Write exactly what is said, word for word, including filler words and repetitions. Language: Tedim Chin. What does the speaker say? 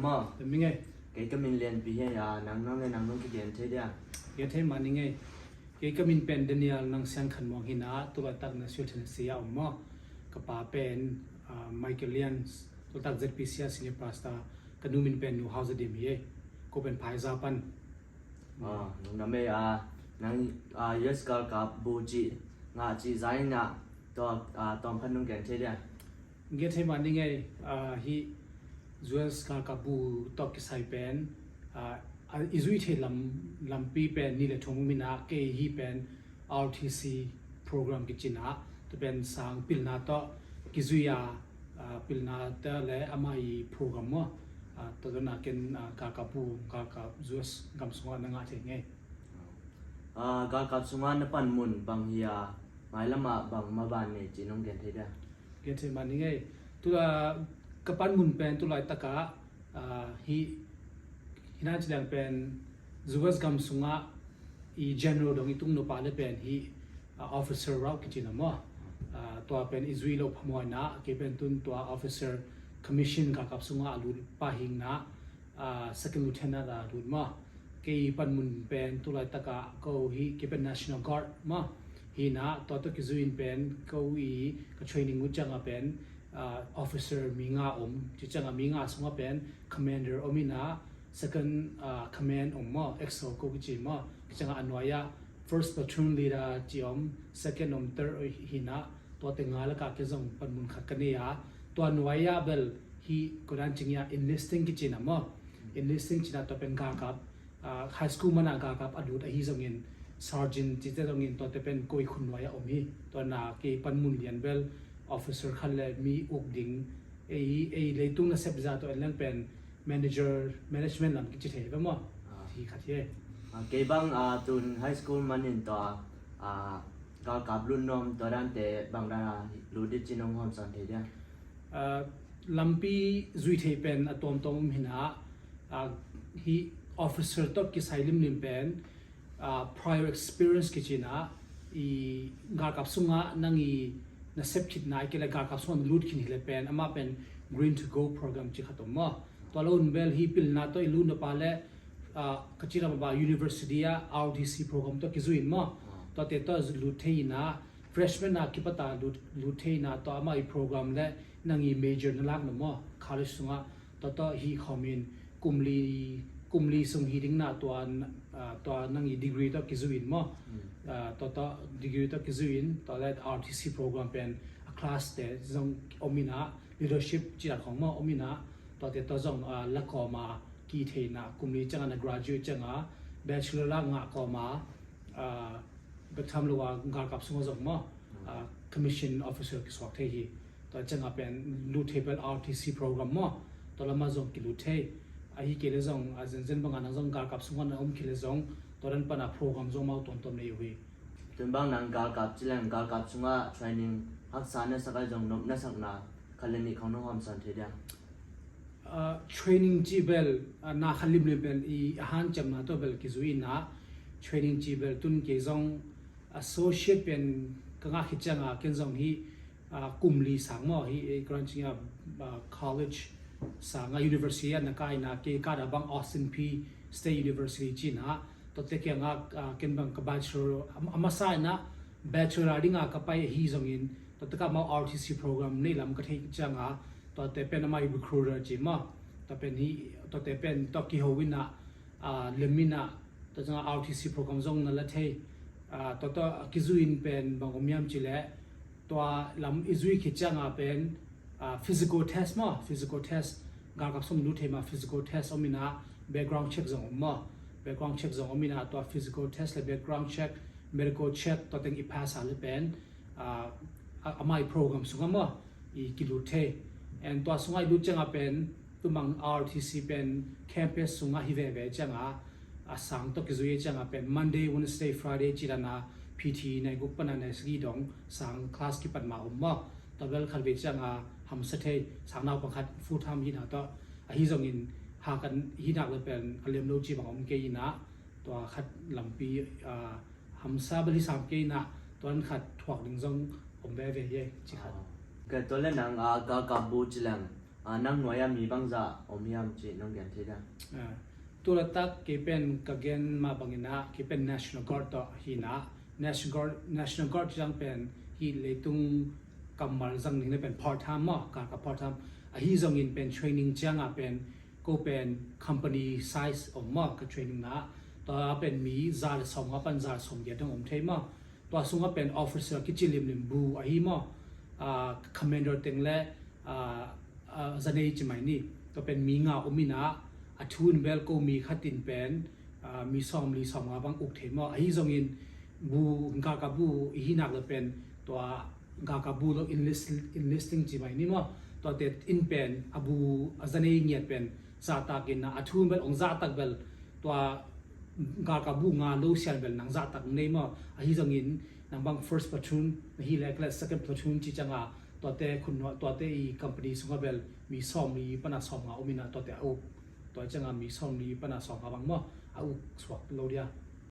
Maw. Tua mi ngei. Kei ka min Lianpi hi a, nang nang le nang nong kigen thei dia. Gen thei mah ni ngei. Kei ka min pen Daniel Nang Siang Khan Muang hi na, tulaitak Nashville, Tennessee a om maw. Ka pa pen, ah, Michael Lian, tulaitak Z P C a senior pastor, ka nu min pen Nu Hau Za Dim hi ei. Ko pen Phaiza pan. Ah, nung na mei a, nang, ah, U S galkap bu ci, nga ci zaina, tua, ah, tawm khan nung gen thei dia. Gen thei mah ni ngei, ah, hi U S galkap bu tawh kisai pen, ah, ah, i zui thei lam, lampi pen ni le thum mi na, kei hi pen R T C program kici na, tua pen sang pilna tawh kizui a, ah, pilna te le ama i program maw, ah, tua na ken, ah, galkap bu, galkap U S gam sungah na ngah thei ngei. Ah, galkap sungah na pan mun bang hi a, mailam ah bang maban nei ci nong gen thei dia. Gen thei mah ni ngei. Tula ka pan mun pen tulaitak ah, ah, hi, hi na ci leng pen U S gam sungah i general dong i tung nop a le pen hi, ah, officer rauh kici na maw. Ah, tua pen i zui lo phamawh na, kei pen tun tua officer commission galkap sungah a lut pa hing na, ah, second lieutenant a lut maw. Kei pan mun pen tulaitak ah ko hi, kei pen National Guard maw. Hi na, tua tawh kizui in pen ko i ka training ut ciang a pen, ah, officer mi nga om, ci ciang a mi nga sungah pen commander om hi na, second, ah, command om maw, X O ko kici maw. Ci ciang a a nuai ah first platoon leader ci om, second om, third hi na, tua te nga lakah ken zong pan mun khat ka nei a, tua nuai ah bel hi ko dan cing ah enlisting kici na maw. Enlisting ci na tua pen galkap, ah, high school man a galkap a lut ahi zongin, sergeant ci te zongin tua te pen ko i khut nuai ah om hi. Tua na kei pan mun lian bel officer khat le mi uk ding, ei, ei leitung nasep za tua en leng pen manager, management lam kici thei ve maw. Ah. Hi khat hi. Ah, kei bang, ah, tun high school man in tua, ah, galkap lut nuam tua dan te bang dan a lut ding ci nong hawmsawn thei dia. Ah, lampi zui thei pen a tuamtuam om hi na, ah, hi officer tawh kisai limlim pen, ah, prior experience kici na, i galkap sungah nang i na sep khit na, i kei le galkap sungah na lut khin hi le pen, amah pen Green to Go program ci khat om maw. Tua lo un bel hi pilna tawh i lut nop a le, ah, ka ci lam a ba university ah R O T C program tawh kizui in maw. Ah. Tua te tawh lut thei hi na, freshman a kipat a lut, lut thei hi na, tua amah i program le nang i major na lak nop maw, college sungah. Tua tawh hi khawm in kum li, kum li sung hi ding na tua, ah, tua nang i degree tawh kizui in maw. Mm. Ah, tua tawh degree tawh kizui in, tua le R T C program pen a class te zong om hi na, leadership ci dan khawng maw om hi na, tua te tawh zong, ah, la kawm a ki thei na, kum li ciang a na graduate ciang a, bachelor la ngah kawm a, ah, bek tham lo a galkap sungah zong maw, ah, commission officer kisuak thei hi. Tua ciang a pen lut thei pen R T C program maw, tua lam ah zong kilut thei. Ahi kei le zong, a zenzen bang a nang zong galkap sungah na om kei le zong, tua dan pan a program zong amau tuamtuam nei uh hi. Tun bang nang galkap ci leng galkap sungah training haksa na sak a zong nop na sak na khat le nih khawng nong hawmsawn thei dia. Ah, training ci bel, ah, na khat limlim pen i a hanciamna tawh bel kizui in ah, training ci bel tun kei zong associate pen ka ngah khit ciang a ken zong hi, ah, kum li sang maw hi, eh, ka ran cing a, ah, college sang a university ah na kai in ah, kei ka da bang Austin Peay State University ci in ah, tua te kiang a, ah, ken bang ka bachelor, a, a masa in ah bachelor a ding a ka pai ahi zongin, tua te ka mau R T C program nei lam ka theih ciang a, tua te pen amau i recruiter ci maw, tua pen hi, tua te pen tua kiho in ah, ah, lem in ah, tua ciang a R T C program zong na la thei, ah, tua tua kizui in pen bang om hiam ci leh, tua lam i zui khit ciang a pen, ah, physical test maw, physical test, galkap sung lut thei ma physical test om in ah, background check zong om maw, background check zong om in ah, tua physical test le background check, medical check, tua teng i pass a le pen, ah, a, amau i program sungah maw, i kilut thei. And tua sungah i lut ciang a pen, tu mang R T C pen campus sungah hi veve ciang a, a sang tawh kizui ciang a pen Monday, Wednesday, Friday ci dan a P T nai guk pan a nai sagih dong sang class kipat ma om maw. Tua bel khat vei ciang a hamsa thei, sang naupang khat full time hi na tawh, ahi zongin ha kan hi nak le pen a lem lo ci bang om kei in ah, tua khat lampi, ah, hamsa bel hi sam kei in ah, tua khat thuak ding zong om veve hi ci khat. Ah. Ka tua le nang, ah, galkap bu ci leng Ah, nang nuai-ah mi bangzah om hiam cih nong gen thei dia? Ah, tu latak kei pen ka gen mah bangin ah, kei pen National Guard tawh hi-in ah, National Guard, National Guard ciang pen hih leitung kammal zang ding le pen part time maw, ka, ka part time. Ahi zongin pen training ciangah pen ko pen company size om maw, ka training na. Tua pen mi za le sawmnga pan za le sawmgiat dong om thei maw. Tua sungah pen officer kici limlim bu ahi maw. Ah, commander teng le, ah, ah, zanei ci mai ni. Tua pen mi nga om in ah, a thu in bel ko mi khat in pen, ah, mi sawmli sawmnga bang uk thei maw. Ahi zongin bu, galkapbu i hihnak le pen tua galkapbu lo enlist, enlisting ci mai ni maw. Tuate in pen a bu, a zanei ngiat pen zahtak in ah, a thu in bel ong zahtak bel tua galkapbu nga lo sian bel nang zahtak nei maw. Ahi zongin nang bang first platoon na hi leh, second platoon ci ciangah tuate khut nuai, tuate i company sungah bel mi sawmli pan a sawmnga om in ah tuate a uk. Tua ciangah mi sawmli pan a sawmnga bang maw, a uk suak lo dia.